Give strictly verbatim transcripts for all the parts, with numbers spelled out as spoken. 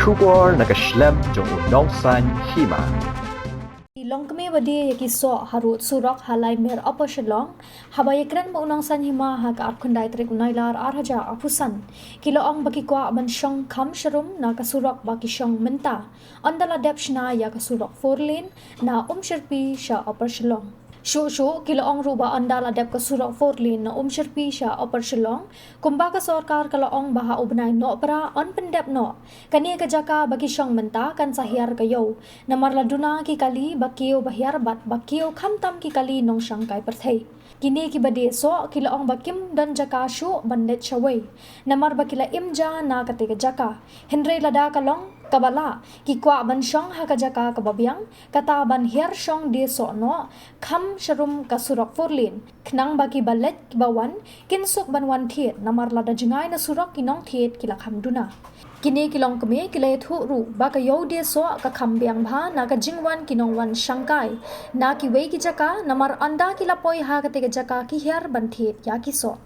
Khubor na ka shlem jong u Nongsaiñ Hima. Ki longkmie ba die ïa ki soh harud surok ha Laimer Upper Shillong, haba ïakren bad u Nongsaiñ Hima ha ka arphew khyndai tarik u Nailar ar hajar arphew san, ki la ong ba ki kwah ban shong kham sharum na ka surok ba ki shong mynta, ynda la dep shna ïa ka surok four lane na Umshyrpi sha Upper Shillong. Shuh shuh ki la ong ruh ba ynda la dep ka surok four lane na Umshyrpi sha Upper Shillong, kumba ka sorkar ka la ong ba ha u bnai Nohprah yn pyndep noh, kane ka jaka ba ki shong mynta kan sa hiar ka ïew, namar la duna ki kali ba kiew ba hiar bad ba kiew khamtam ki kali nongshangkai pyrthei. Kine ki ba die soh ki la ong ba kim don jaka shuh ban leit shawei, namar ba ki la im ja na kata ka jaka. Hynrei lada ka long kaba lah, ki kwah ban shong ha ka jaka kaba biang, kata ban hiar shong die soh noh kham sharum ka surok four lane, khnang ba ki ba leit ki ba wan kin suk ban wan thied, namar lada jngai na surok ki nongthied ki la kham duna. Kine ki longkmie ki la ïathuh ruh ba ka ïew die soh ka kham biang bha na ka jingwan ki nongwan shangkai na kiwei ki jaka, namar ynda ki la poi ha kata ka jaka ki hiar ban thied ïa ki soh.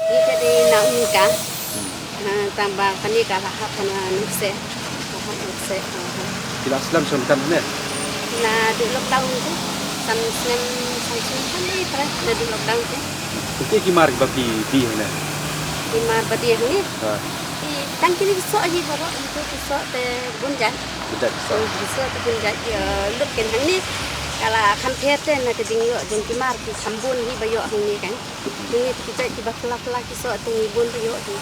Ita di na unika. Hmm. Ha, tang ba kane ka la hap na nukse. La hap nukse. Ha, ha. Ki la slem shon kan ne? Na du lockdown tu. San snem, san snem kan ne, pra, na du lockdown tu. Ki ki mar ba ki die ne? Ki mar ba die ne? Ha. Ki tang kini ki soh hi baroh, ki soh te bun jait. Bun jait soh. Hmm, ki soh te bun jait, ïa, lut ken hangne. Ka la kham pher te na ka jingïoh jong ki mar ki kham bun hi ba ïoh hangne kan. Hangne te ki jait ki ba pla pla ki soh te ngi bun ba ïoh hi.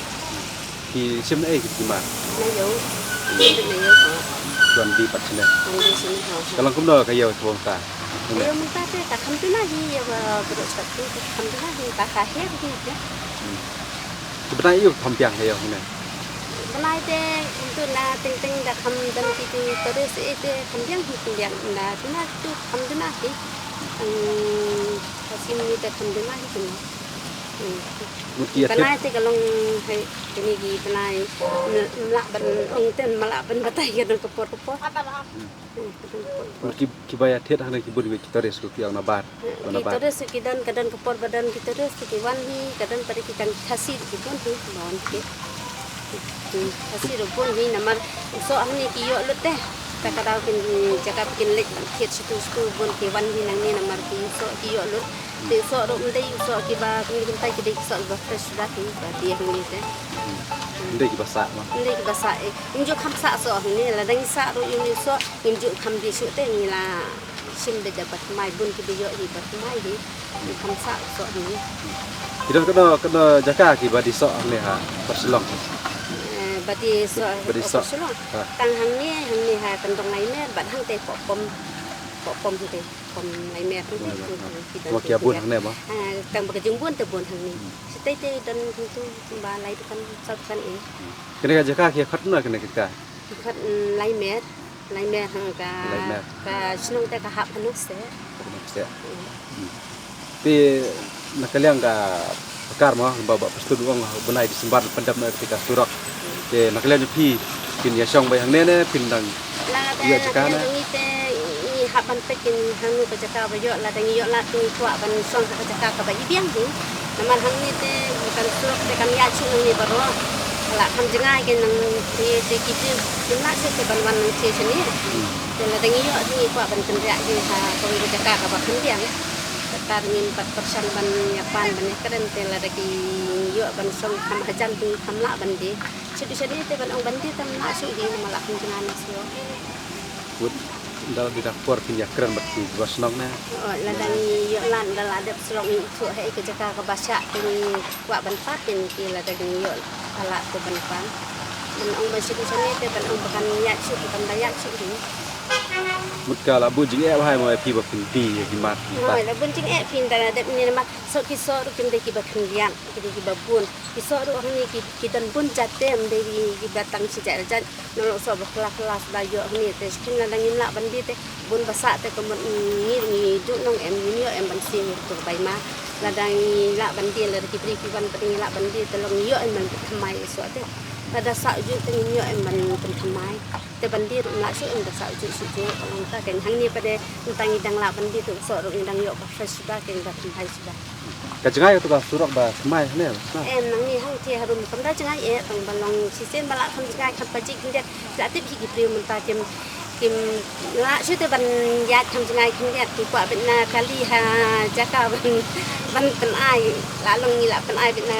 Ki shim ei ki mar? Na ïew. Ki na ïew soh. Wan die pat shane. Wan die shane, ha, ha. Ka long kumno ka ïew thwong ta? Ka ïew mynta te ka kham duna hi, ïa ba baroh stat tu ka kham duna hi, ta ka her hi te. Hmm. Ki bnai ïew kham biang ha ïew ne? Bnai te kumtu na teng teng da kham don ki tu tourist e te kham biang hi kham biang na tu na tu kham duna hi. Ang hasim ni te kham duna hi kham biang. Hmm. Mut ki ïa bnai te ka long hai kini ki bnai mla ban ong ten mla ban batai ka don ka por ka por. Hmm. Ki, ki ba ïa thied hangne ki bun ki tourist ki ong na bar. Ki na bar. Tourist ki don, ka don ka por ba don ki tourist ki wan hi, ka don pat ki tang Khasi ki bun hi, ba wan ki. Ki Khasi ruh bun hi namar u soh hangne ki ïoh lut te. Ta ka daw kin jaka kin leit ban thied shitu shitu bun ki wan hi nangne namar ki soh ki ïoh lut. Te u soh ruh ym dei u soh ki ba kin kin tai ki dei ki soh ki ba fresh da ki ba die hangne te. Ym dei ki ba sah ma. Ym dei ki ba sah eh. Ym ju kham sah soh hangne la dang sah ruh ym ju soh. Ngim ju kham die shuh te ngi la shim beit da ba thymmai bun ki ba ïoh hi ba thymmai hi. Ngim kham sah soh hi. Ki don kano kano jaka ki ba die soh hangne ha Upper Shillong? Eh, ba die soh ba die soh Upper Shillong. Ha. Tang hangne, hangne ha Kyndong Laimer bad hangte Pohpom. Pohpom hangte, Pom Laimer hangte. Laimer, ha. Ki don. Ki ba ki bun hangne ba? Ah, tang ba ka jingbun te bun hangne. Hmm. Shatei te don hangtu ba lai dukan, saw dukan eh. Hmm. Kane ka jaka ki khot na kane ka jaka? Ki khot, mm, Laimer. Lai mer ha ka, lai mer, ka shnong te ka hap ha Nongkseh. Nongkseh. Hmm. Te na ka liang ka pakar mo ba, ba pastor u ong bnai December pyndep noh ïa ka surok. Te na ka liang phi, phin ïa shong beit hangne ne phin dang ïoh jaka ne? Ngi te ngi hap ban peit kin hangno ka jaka ba ïoh, lada ngi ïoh lad ngi kwah ban shong ha ka jaka kaba ibiang hi. Namar hangne te kan surok te kan ïaid shuh nangne baroh. Ka la kham jngai kein nangtei te ki briew kim lah shuh te ban wan nangtei shane. Te lada ngi ïoh te ngi kwah ban kynriah hi ha kawei ka jaka kaba kham biang. Kata ngim pat pyrshang ban ïa pan ban ïa kren, te lada ki ïoh ban shong kham hajan te ngi kham lah ban die. Shu dei shane te ban ong ban die te ym lah shuh hi namar la kham jngai na shuh. Put, ynda la dei da por phin ïa kren bad kiba shnong ne. Oh, lada ngi ïoh lad, ynda la dep surok ngi ithuh ha ïa ka jaka kaba shah te ngi kwah ban pan, te ngi, lada ngi ïoh lad te ban pan. Ban ong ban shu dei shane te ban ong ba kan ïaid shuh, ban da ïaid shuh hi. Mut ka la bun jingeh bha mo ïa phi ba phin die ïa ki mat mynta. Hooid, la bun jingeh phi, ynda la dep ne namar soh ki soh ruh kim dei kiba khyndiat, ki dei kiba bun. Ki soh ruh hangne ki, ki don bun jait te, ym dei kiba tang shi jait ar jait. Nang long soh ba khla khla shuh ba ïoh hangne te, shu khim lada ngim lah ban die te bun ba sah te ka mut ngi, ngi duh nong em, ngim ïoh em ban siew ïa ka tur bai ma. Lada ngi lah ban die, lada ki briew ki wan pat ngi lah ban die te long ngi ïoh em ban pynthymmai ïa soh te. Lada sah juh te ngim ïoh em ban pynthymmai. Te ban die ruh ym lah shuh em, da sah juh shuh juh, ka long ta kein hangne pat de, mynta ngi dang lah ban die te u soh ruh ngi dang ïoh ba fresh suda kein, ba thymmai suda. Ka jngai katu ka surok ba thymmai hangne, ha? Em, nangne hangtei harum kam da jngai eh, tang ba long shisien ba la kham jngai kham pajih khyndiat. La tip hi ki briew mynta kim, kim lah shuh te ban ïaid kham jngai khyndiat, ki kwah beit na kali ha jaka ban, ban pynai, la long ngi la pynai beit na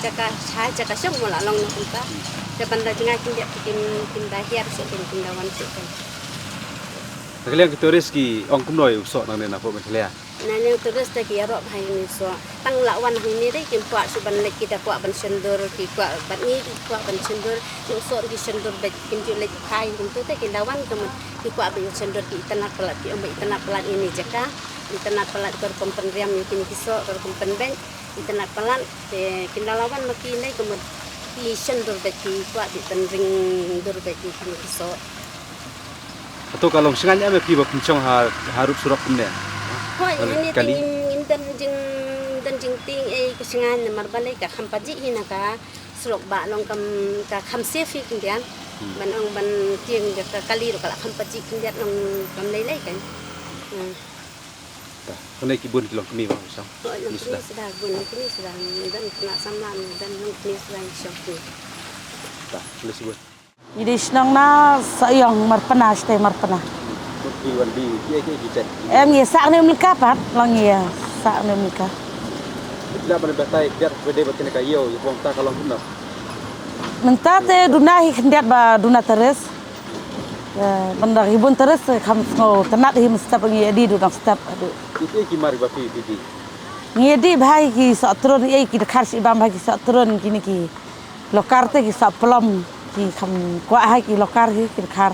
jaka sha jaka shong mo la long na kumta. Te ban da jngai khyndiat te kim, kim da hiar shuh, kim, kim da wan shuh te. Na ka liang ki tourist ki ong kumno ïa u soh nangne na pdeng Meghalaya? Na liang tourist te ki ïaroh bha ïa une u soh. Tang la wan hangne te kim kwah shuh ban leit, ki da kwah ban shondur, ki kwah bad ngi ki kwah ban shondur. Une u soh ruh ki shondur beit, kim ju leit phai kumto te ki da wan ka mut ki kwah beit ban shondur, ki itynnad palat, ki ong ba itynnad palat ïa une u jaka. Itynnad palat ka rukom pynriam ïa kine ki soh, ka rukom pynbeit. Itynnad palat te kin da la wan ma ki lei ka mut ki shondur beit, ki kwah beit ban ring dur beit ïa kine ki soh. Hato ka long shngaiñ em ïa phi ba phin shong ha, ha rup surok kumne? Hooid, hangne te ngim, ngim don jing, don jingtieng ei ka shngaiñ namar balei ka kham pajih hi na ka surok ba long kam, ka kham safe hi khyndiat. Hmm. Ban ong ban tieng da ka kali ruh ka la kham pajih khyndiat, long kam lei lei kein. Hmm. Ta, hangne ki bun ki longkmie ba shong. Hooid, longkmie suda, bun longkmie suda, don khynnah samla, don longkmie suda shong. Ta, hangne ki bun. Ngi dei shnong na Sohiong Marpna, shatei Marpna. Mut phi wan die, kiei kiei ki jait? Em, ngi sah ne Umlingka pat, long ngi sah ne Umlingka. Phi lah ban batai kiad ba dei bad kane ka ïew, ïa ka bong ta ka long kumno? Mynta te duna hi khyndiat ba duna terrace. Ïa, ban da hi bun terrace kham sngew tynnad hi mynstep, ngi ïa die duna step haduh. Kiei kiei ki mar ba phi, phi die? Ngi ïa die bha hi ki soh trun, ïa ki dkhar shi bam bha ki soh trun, kine ki Lokar te ki sah plum, ki kham kwah ha ki lokar hi ki dkhar.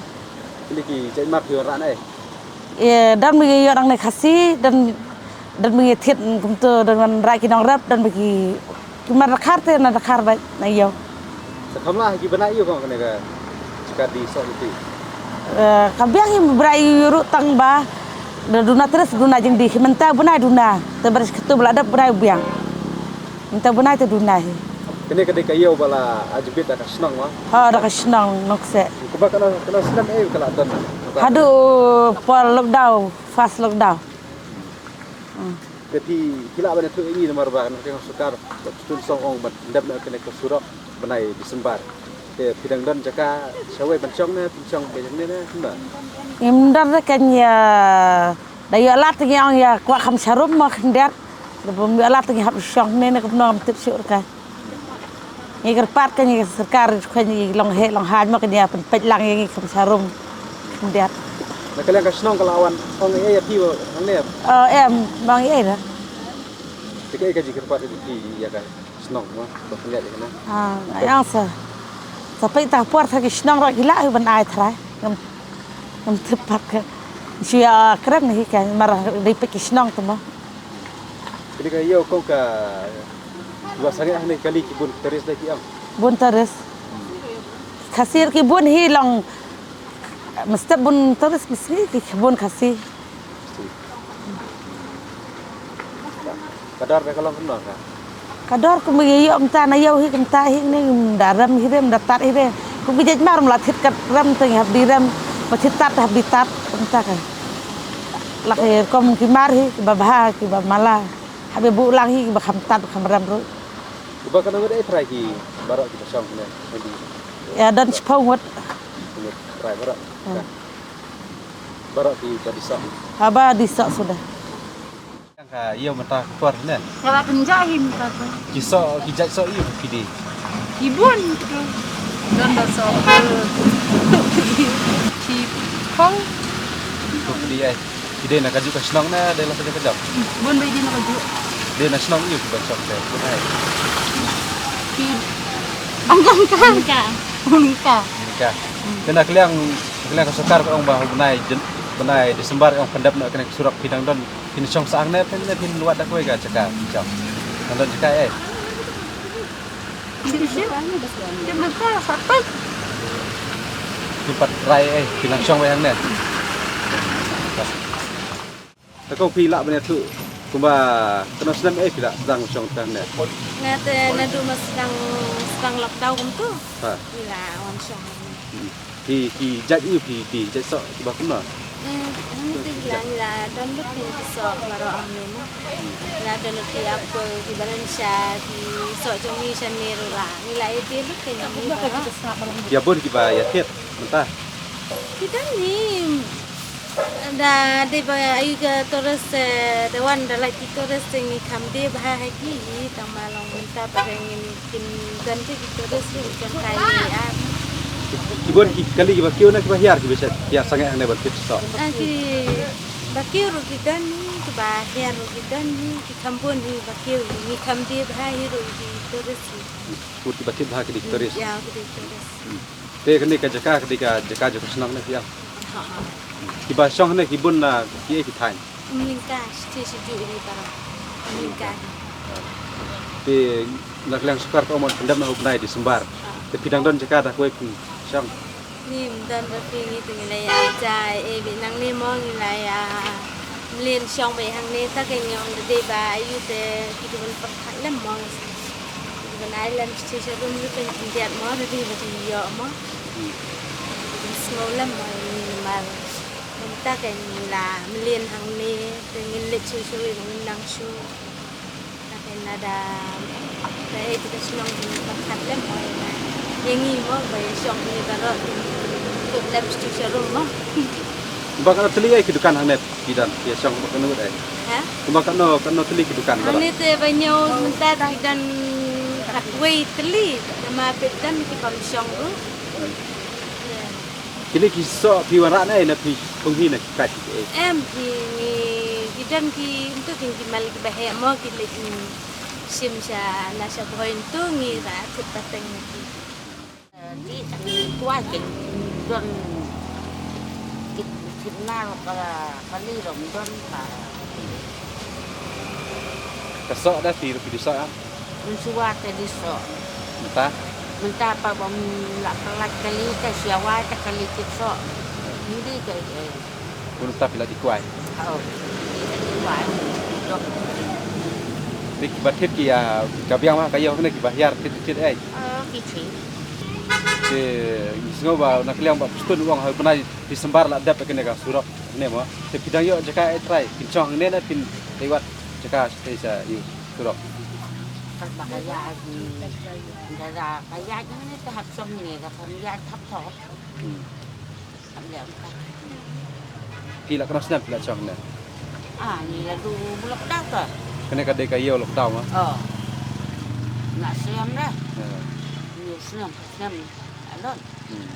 Kine ki jait mar ki wanrah na ei? Ïa, don ba ki ïoh nangne Khasi, don, don ba ki thied kumto, don wanrah ki nongrep, don ba ki, ki mar dkhar te na dkhar beit na ïew. Sa kham lah ki bnai ïew kong kane ka jaka die soh ki. Eh, ka biang hi bnai ïew ruh tang ba da duna terrace duna jingdie, mynta bnai duna. Te ba katu ba la dep bnai biang. Mynta bnai te duna hi. Kane ka dei ka ïew ba la ai jingbieit da ka shnong, wa? Ha, da ka shnong Nongkseh. Kumba kano, kano snem ei ka la don? Haduh por lockdown, first lockdown. Hmm. Te phi, phi lah ban ïathuh ïa ngi namar ba kane ka sorkar ba phi tun song ong ban pyndep noh kane ka surok bnai December. Te phi dang don jaka shawei ban shong ne, phin shong beit hangne ne, kumba? Ngim don re, kan ïa da ïoh lad te ngi ong ïa kwah kham sharum mo khyndiat. Da bym ïoh lad te ngi hap shong ne ne kumno ngam tip shuh re ka. Ngi kyrpad ka ngi ka sorkar, ka ngi long heh long haiñ mo, ka ngi ïa pynpeit lang ïa ngi kham sharum khyndiat. Na ka liang ka shnong ka la wan ong ei ïa phi hangne? Oh, em, ong ei da. Te kaei ka jingkyrpad ka jong phi ïa ka shnong mo ba pynïaid ïa kane? Ah, nga ong sa, sa peit ta ka por ta ki shnong ruh ki lah hi ban ai trai. Ngam, ngam tip pat ka. Shu ïa kren hi ka mar dei peit ki shnong te mo. Kane ka ïew kong ka, kiba sangeh hangne kali ki bun tourist da ki ong? Bun tourist. Khasi ruh ki bun hi long Mynstep bun tourist ki sngi ki khbun Khasi. Ka dor ba ka long kumno ka? Ka dor kumba ïa ïoh mynta na ïew hi kumta hi ne, da rem hi re, da tat hi re. Kumba jait mar la thit kat rem te hap di rem, ba thit tat hap di tat kumta ka. La ka kum ki mar hi kiba bha kiba mala. Hap ïa buh lang hi kiba kham tat kham rem ruh. Kiba ka nang dei trai ki baroh kiba shong ne. Ïa don shiphew ngut. Trai baroh. Hmm. Baroh ki ba di soh. Haba di soh suda. Ka ïew mynta ka por ne. Ka la pynjah hi mynta ka. Ki soh, ki jait soh ïew ki di. Ki bun tu. Don da soh. Ki pau. Ki pau ki di ai. Ki dei na kajuh ka shnong ne, dei la kajuh kajuh. Bun bai di na kajuh. Dei na shnong ïew ki ban soh te. Bun ai. Ki Angka. Angka. Angka. Angka. Kena keliang, keliang ka sorkar ka ong ba bnai Jan-, bnai Disembar ka ong pyndep na kena surok phi dang don. Phin shong sah hangne, phin, phin wad da kawei ka jaka, jaka. Ngan don jaka, eh. Phin pat rai, eh, phin nang shong wei hangne. Te ko phi lah ban ïathuh kumba katno snem, eh, phi lah sdang shong hangne? Nga te naduh ma sdang, sdang lockdown kumto. Ha. Phi lah wan shong. Hmm. Phi, phi jait ïew phi, phi jait soh kiba kumno? Hmm, ngi te la, ngi la don lut phi soh baroh hangne mo. Ngi la don lut phi apple, phi banan sha, phi soh jong ngi shane ruh la. Ngi la ïa te lut phi ngi baroh. Ïa bun kiba ïa thied mynta. Kita ni da dei ba ïa ka tourist, eh, da wan da lait ki tourist ngi kham dei bha ha ki hi tang ma long mynta ba dei ngin Kin don te ki tourist ruh jong ka ïa ar. Ki bun ki kali kiba kiew na kiba hiar kiba shet, hiar sangeh hangne ban thied soh. Ah, kiba kiew ruh ki don hi, kiba hiar ruh ki don hi, ki kham bun hi ba kiew hi, ngi kham dei bha hi ruh ki tourist hi. Pur kiba thied bha ki dei ki tourist. Ïa, ki dei tourist. Hmm. Te kane ka jaka, ka dei ka jaka jong ka shnong ne phi ong. Ha, ha. Kiba shong hangne ki bun na kiei ki thaiñ? Ym lyngka, shi shi ju hi para. Ym lyngka. Te na ka liang sorkar ka ong ban pyndep na u bnai Disembar. Ah. Te phi dang don jaka da kawei phin shong? Ngim don da phi, ngi te ngi la ïa jai, eh, beit nangne mo ngi la ïa mlien shong beit hangne, ta ka ngi ong da dei ba ïoh te ki tu ban pyrkhat lem mo. Ki tu ban ai lem shi shi rum ruh pyndiat mo, da dei ba ki ïoh mo. Ki tu ban sngew lem mo, ngi namar Mynta ka ngi la mlien hangne, te ngin leit shuh shuh, ngin nang shuh. Te ka ngi la da, te ei te ka shnong ka pyrkhat lem mo ïa nga. Ïa ngi mo ba ïa shong ngi baroh, kin tuh lem shuh shuh rum mo. Kumba katno tylli ei ki dukan hangne ki don, ïa shong ba kano ei? Ha? Kumba katno, katno tylli ki dukan baroh? Hangne te ba ñiew mynta te ki don khatwei tylli, namar peit don ki bym shong ruh. Kine ki soh phi wanrah ne, na phi pynhi na ki kait ki ei? Em, phi ngi, ki don ki, ntu ki, ki mal kiba heh mo ki leit, mm, shim sha na sha Bhoi ntu ngi rah thut pateng ki. Ni tang ni kwai ki don ki, ki na ka, ka li rom don ka. Ka soh da phi, phi di soh ah? Mynshuwa te di soh. Mynta? Mynta pat bym lah pyllait kali te shuwa te kali ki soh. Ym dei ka, eh. Mynta phi la dih kwai? Oh, dih kwai. Dok. Te kiba thied ki ïa ka biang ma ka ïew kane kiba hiar thied thied ei? Oh, ki thied. Te ngi sngew ba na ka liang Bah Prestone u ong ha u bnai Disembar la dep kane ka surok ne mo. Te phi dang ïoh jaka ei trai, phin shong hangne ne phin ei wad jaka shatei sha ïew surok. Kaba ka ïa, da da ka ïa ne te hap shong ne, da ka ïa hap to. Hmm. Hap leh ka. Phi la katno snem phi la shong ne? Ah, ni la du lockdown ka. Kane ka dei ka ïew lockdown ah. Oh. Na snem dah. Ya. Ni snem, snem. Alon. Hmm.